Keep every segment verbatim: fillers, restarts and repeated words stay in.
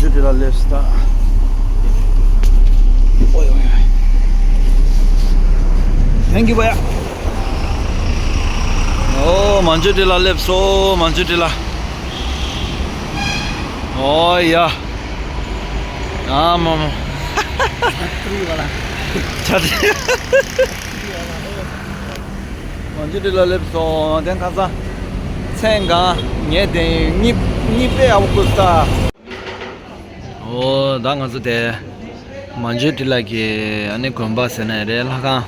མཇུག་དེ་ལ་སླེབས་སོང་། ཨོ་ཡ་ཨོ་ཡ། Thank you བ་ཡ། ཨོ་མ་མཇུག་དེ་ལ་སླེབས་སོང་། མ་མཇུག་དེ་ལ། ཨོ་ཡ། ཨ་མ་མ། ཆ་དེ། མ་མཇུག་དེ་ལ་སླེབས་སོང་། དེ་ཁ་སང་མཚན་གང་ངས་དེ་གཉིད་གཉིད་དཔེ་ཡག་པོ་ཁུག་ས། ཨོ་ད་ང་ཚོ་དེ་མ་མཇུག་དེ་ལ་གི་ཨ་ནི་དགོན་པ་ཟེར་ན་རེད། ལྷ་ཁང་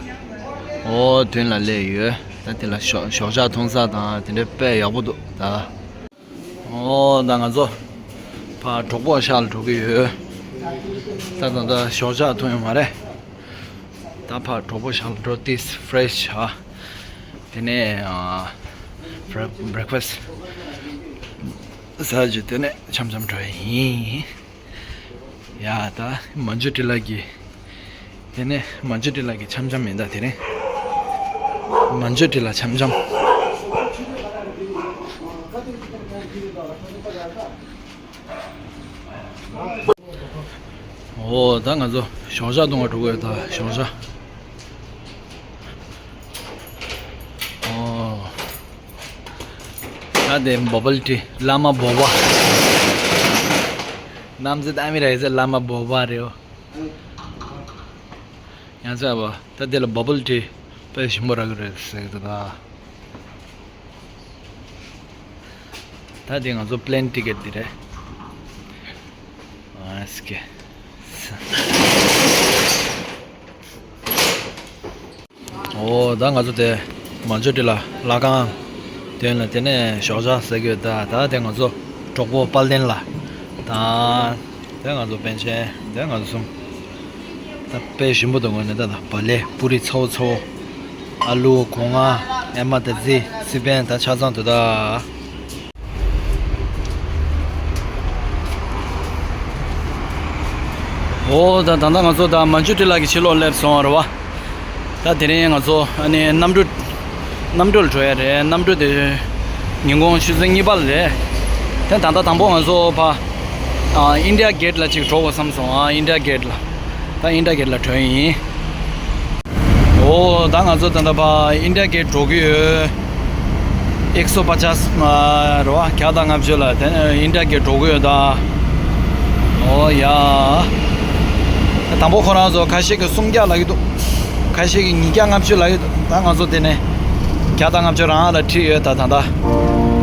ཨོ་མདུན་ལ་སླེབས་ཡོད། ད་དེ་ལ་ཞོགས་ཞོགས་ཇ་འཐུང་ས་དང་དེ་འདྲ་དཔེ་ཡག་པོ་འདུག་ད། ཨོ་ད་ང་ཚོ་ཕར་གྲོགས་པོ་ཤག་ལ་འགྲོ་གི་ཡོད། ད་ད་ད་ཞོགས་ཇ་འཐུང་ཡོད་མ་རེད། ད་ཕར་གྲོགས་པོ་ཤག་ལ་འགྲོ་ཏིས་ཕི་རེ་ཤི་ཨ། དེ་ནས་ཨ་བྷེ་བྷེ་རེག་ཕ་སི་ཟ་རྒྱུ། དེ་ནས་འཆམ་འཆམ་འགྲོ་ཡིན། ཡ་ད་མ་མཇུག་དེ་ལ་གི། དེ་ནས་མ་མཇུག་དེ་ལ་གི་འཆམ་འཆམ་ཡིན་ད། དེ་རིང་མ་མཇུག་དེ་ལ་འཆམ་འཆམ། ཨོ་ད་ང་ཚོ་ཞོགས་ཇ་འཐུང་བར་འགྲོ་གི་ཡོད། ད་ཞོགས་ཇ། ཨོ་ད་དེ་བོ་བལ་ཊི། བླ་མ་བོ་བ། ནམ་ཟེར་ཨ་མི་ར་ཡི་ཟེར་བླ་མ་བོ་བ་རེད། ཡང་ཟེར་བ་ད་དེ་ལ་བོ་བལ་ཊི་དཔེ་ཞིམ་པོ་རག་གི་རེད་ཟེར་གི་འདུག་ད། ད་དེ་ང་ཚོ་པི་ལེན་ཊི་ཀེ་ཊི་དེ་རེད། ཨ་སི་ཀེ། ཨོ་ད་ང་ཚོ་དེ་མ་མཇུག་དེ་ལ་ལྷ་ཁང་མདུན་ལ་དེ་ནས་ཞོགས་ཇ་ཟ་གི་ཡོད། ད་ད་དེ་ང་ཚོ་གྲོགས་པོ་དཔལ་ལྡན་ལགས་དང་། དེ་ང་ཚོ་པཎ་ཆེན། དེ་ང་ཚོ་གསུམ། ད་དཔེ་ཞིམ་པོ་འདུག་དངོས་གནས། ད་ད་བག་ལེབ་པུ་རི་ཚ་བོ་ཚ་བོ། ཨ་ལུ། སྒོ་ང་། ཨེ་མ། ད་རྫི། སི་པན། ད་ཆ་ཚང་འདུག་ད། ཨོ་ད་ད་ལྟ་ང་ཚོ་ད་མ་མཇུག་དེ་ལ་གི་ཕྱི་ལོགས་སླེབས་སོང་བ་རེད་བ། ད་དེ་རིང་ང་ཚོ་ཨ་ནི་གནམ་གྲུ། གནམ་གྲུ་ལ་འགྲོ་ཡ་རེད། གནམ་གྲུ་དེ་ཉིན་གུང་ཆུ་ཚོད་གཉིས་པ་ལ་རེད། དེ་ད་ལྟ་དང་པོ་ང་ཚོ་ཕ་ཨ་ཨིན་ཌི་ཡ་གེ་ཊི་ལ་ཅིག་འགྲོ་དགོས་བསམ་སོང་། ཨ་ཨིན་ཌི་ཡ་གེ་ཊི་ལ། ད་ཨིན་ཌི་ཡ་གེ་ཊི་ལ་འགྲོ་ཡིན། ཨོ་ད་ང་ཚོ་ད་ལྟ་ཕ་ཨིན་ཌི་ཡ་གེ་ཊི་འགྲོ་གི་ཡོད། ཨེག་སོ་པ་ཅཱས་མ་རེད་བ། བརྒྱ་དང་ལྔ་བཅུ་ལ་དེ་ཨིན་ཌི་ཡ་གེ་ཊི་འགྲོ་གི་ཡོད་ད། ཨོ་ཡ། དང་པོ་ཁོ་རང་ཚོ་ཁ་ཤས་ཀྱིས་སུམ་བརྒྱ་ལབ་ཀྱི་འདུག་ཁ་ཤས་ཀྱིས་ཉིས་བརྒྱ་ལྔ་བཅུ་ལབ་ཀྱི་འདུག་ད་ང་ཚོ་དེ་ནས་བརྒྱ་དང་ལྔ་བཅུ་རང་ལ་ཁྲིད་ཡོད་ད། ད་ད།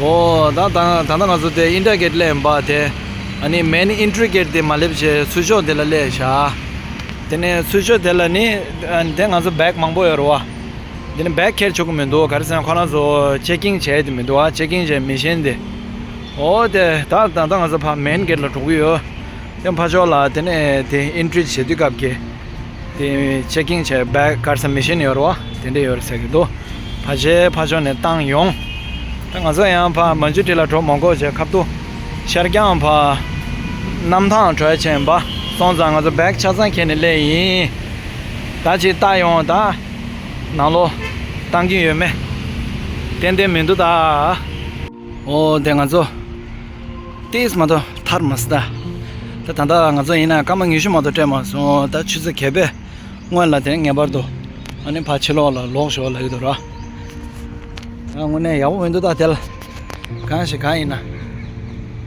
ཨོ་ད་ད་ད་ང་ཚོ་དེ་ཨིན་ཌི་ཡ་གེ་ཊི་ལ་ཡིན་པ་དེ། ཨ་ནི་མེན་ཨེན་ཊི་རི་གེ་ཊི་དེ་མ་སླེབས་བྱས་ཚུར་ཕྱོགས་དེ་ལ་སླེབས་བཞག་དེ་ནས་ཚུར་ཕྱོགས་དེ་ལ་ནི་ཨ་དེ་ང་ཚོ་བེག་མང་པོ་ཡོད་རེད་བ། དེ་ནི་བེག་འཁྱེར་ཆོག་གི་མི་འདུག་ག་རེ་ཟེར་ན་ཁོ་རང་ཚོ་ཅེག་ཀིང་བྱས་དེ་མི་འདུག་ཨ་ཅེག་ཀིང་བྱས་མི་ཤེས་དེ། ཨོ་དེ་ད་ད་ད་ང་ཚོ་ཕ་མེན་གེ་ཊི་ལ་འགྲོ་གི་ཡོད། དེ་ཕར་ཕྱོགས་ལ་དེ་ནས་དེ་ཨེན་ཊི་རི་བྱེད་དུས་སྐབས་ཀྱི་དེ་ཅེག་ཀིང་བྱས་བེག་ག་རེ་ཟེར་མི་ཤེས་ནི་ཡོད་རེད་བ། དེ་འདྲས་ཡོད་རེད་ཟེར་གི་འདུག་ཕ་ཆེ་ཕ་ཆོ་ནས་བཏང་ཡོང་། ད་ང་ཚོ་ཡང་ཕ་མ་མཇུག་དེ་ལ་འགྲོ་མ་དགོས་བྱས་ཁ་ཐུག་ཤར་རྒྱང་ཕ་གནམ་ཐང་འགྲོ་ཡ་ཆེན་པ་སོང་ཙང་ང་ཚོ་བེག་ཆ་ཚང་འཁྱེར་ནས་སླེབས་ཡིན། ད་ཅིག་ལྟ་ཡོང་ད། ནང་ལོགས་བཏང་གི་ཡོད་མེད། ཏན་ཏན་མི་འདུག་ད། ཨོ་དེ་ང་ཚོ་ཏིས་མ་གཏོགས་ཐར་མ་སི་ད། ད་ད་ལྟ་ང་ཚོ་ཡིན་ན་སྐར་མ་ཉི་ཤུ་མ་གཏོགས་སྤྲད་མ་སོང་། ད་ཆུ་ཚོད་བརྒྱད་པའི་སྔོན་ལ་དེ་ངེས་པར་དུ་ཨ་ནི་ཕར་ཕྱི་ལོགས་ལ་ལོག་ཞོག་ལབ་ཀྱི་འདུག་ར། ད་དངོས་གནས་ཡག་པོ་མི་འདུག་ད་དེ་ལ། གང་ཞིག་གང་ཡིན་ན།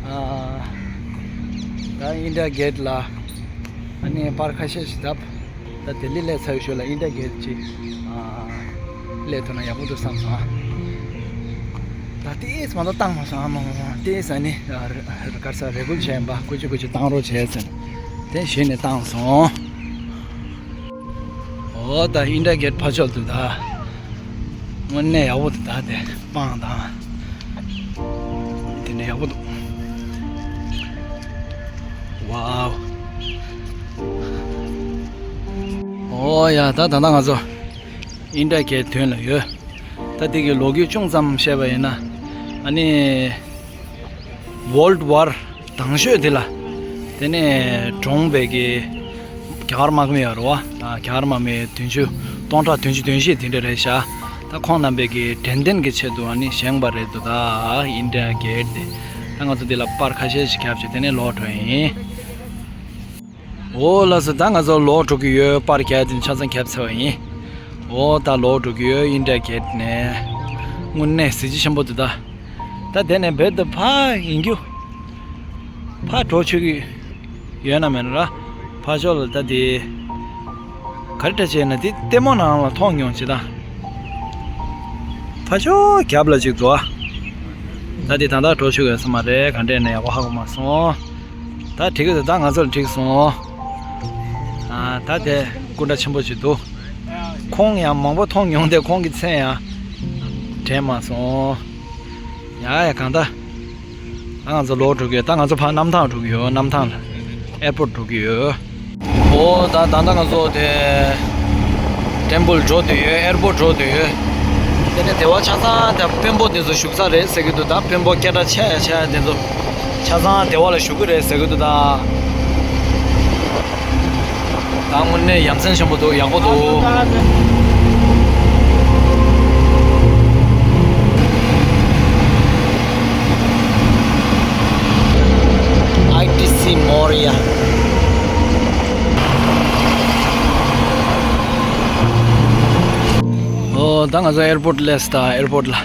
ཨ། ད་ཨིན་ཌི་ཡ་གེ་ཊི་ལ་ཨ་ནི་པར་ཁ་ཤས་ཤིག་བརྡབས། ད་ལྡི་ལི་སླེབས་ཚར་བའི་ཞོར་ལ་ཨིན་ཌི་ཡ་གེ་ཊི་ཅིག་ཨ་སླེབས་ཐུབ་ན་ཡག་པོ་འདུག་བསམ་སོང་ཨ། ད་ཏིས་མ་གཏོགས་བཏང་མ་སོང་ཨ། མ་མ་མ་ཏིས་ཨ་ནི་ག་རེ་ཟེར་རེ་སྐུལ་བྱས་ཡིན་པ། སྐུ་མཁྱེན་སྐུ་མཁྱེན་བཏང་རོགས་བྱས་ཟེར་ནས་དེ་གཞི་ནས་བཏང་སོང་། ཨོ་ད་ཨིན་ཌི་ཡ་གེ་ཊི་ཕར་ཕྱོགས་འདུག་ད། དངོས་གནས་ཡག་པོ་འདུག་ད། དེ་སྤང་དང་དེ་འདྲ་ཡག་པོ་འདུག་ཝའོ། ཨོ་ཡ། ད་ད་ལྟ་ང་ཚོ་ཨིན་ཌི་ཡ་གེ་ཊི་མདུན་ལ་ཡོད། ད་དེ་གི་ལོ་རྒྱུས་ཅུང་ཙམ་བཤད་པ་ཡིན་ན། ཨ་ནི་ཝོལཌ་ཝར་དང་ཤོས་དེ་ལ། དེ་ནས་གྲོངས་པའི་གི་རྒྱ་གར་དམག་མི་ཡོད་རེད་བ། ད་རྒྱ་གར་དམག་མི་བདུན་ཅུ། སྟོང་ཕྲག་བདུན་ཅུ་དོན་བཞི་དེ་འདྲ་རེད་ཤག་ད་ཁོང་རྣམ་པའི་གི་དྲན་རྟེན་གྱི་ཆེད་དུ་ཨ་ནི་བཞེངས་པ་རེད་འདུག་ད་ཨིན་ཌི་ཡ་གེ་ཊི་དེ། ད་ང་ཚོ་འདི་ལ་པར་ཁ་ཤས་ཤིག་བརྒྱབ་བྱས་དེ་ནས་ལོག་འགྲོ་ཡིན། འོ་ལགས་སོ། ད་ང་ཚོ་ལོག་འགྲོ་གི་ཡོད། པར་བརྒྱབ་དེ་ཆ་ཚང་བརྒྱབ་ཚར་བ་ཡིན། འོ་ད་ལོག་འགྲོ་གི་ཡོད། ཨིན་ཌི་ཡ་གེ་ཊི་ནས། དངོས་གནས་གཟི་བརྗིད་ཆེན་པོ་འདུག་ད། ད་དེ་ནས་བོད་དུ་ཕར་ཡིན་རྒྱུ། ཕར་འགྲོ་ཆོག་གི་ཡོད་ན་མེད་ན་ར། ཕར་ཕྱོགས་ལ་ད་དེ་ག་རེ་འདྲ་བྱས་ན་དེ་ལྟད་མོ་ནང་ལ་མཐོང་མྱོང་བྱེད་ད། ཕར་ཕྱོགས་རྒྱབ་ལ་ཅིག་འདུག་ཨ། ད་དེ་ད་ལྟ་འགྲོ་ཆོག་གི་ཡོད་ས་མ་རེད། ག་འདྲས་ནས་ཡག་པོ་ཧ་གོ་མ་སོང་། ད་འགྲིག་གི་འདུག་ད་ང་ཚོ་ལ་འགྲིག་སོང་། ཨ། ད་དེ་སྐུ་འདྲ་ཆེན་པོ་ཅིག་འདུག་ཁོང་ཡང་མང་པོ་མཐོང་མྱོང་སྟེ་ཁོང་གི་མཚན་ཡང་དྲན་མ་སོང་། ཡ་ཡ། གང་ལྟར་ད་ང་ཚོ་ལོག་འགྲོ་གི་ཡོད། ད་ང་ཚོ་ཕར་གནམ་ཐང་འགྲོ་གི་ཡོད། གནམ་ཐང་ལ་ཨེར་པོརཊ་འགྲོ་གི་ཡོད། འོ་ད་ད་ལྟ་ང་ཚོ་དེ་ཊེམ་པལ་འགྲོ་བསྡད་ཡོད། ཨེར་པོརཊ་འགྲོ་བསྡད་ཡོད། དེ་ནས་སྡེ་བ་ཆ་ཚང་དེ་དཔོན་པོ་དེ་ཚོ་བཞུགས་ས་རེད་ཟེར་གི་འདུག་ད་དཔོན་པོ་སྐད་གྲགས་ཆེ་ཡ་ཆེ་ཡ་དེ་ཚོ་ཆ་ཚང་སྡེ་བ་ལ་བཞུགས་གི་རེད་ཟེར་གི་འདུག་ད། ད་དངོས་གནས་ཡ་མཚན་ཆེན་པོ་འདུག་ཡག་པོ་འདུག་ཨའི་ཊི་སི་མོ་རི་ཡ། ཨོ་ད་ང་ཚོ་ཨེར་པོརཊ་སླེབས་ད། ཨེར་པོརཊ་ལ།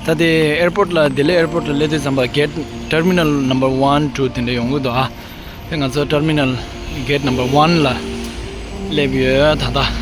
ད་དེ་ཨེར་པོརཊ་ལ། ལྡི་ལི་ཨེར་པོརཊ་ལ་སླེབས་དུས་ཙམ་པ་གེ་ཊི་ཊར་མི་ནལ་ནམ་བར་ཝན་ཊུ་དེ་འདྲ་ཡོང་གི་འདུག་ཨ། དེ་ང་ཚོ་ཊར་མི་ནལ་གེ་ཊི་ནམ་བར་ཝན་ལ་སླེབས་ཡོད་ད་ལྟ།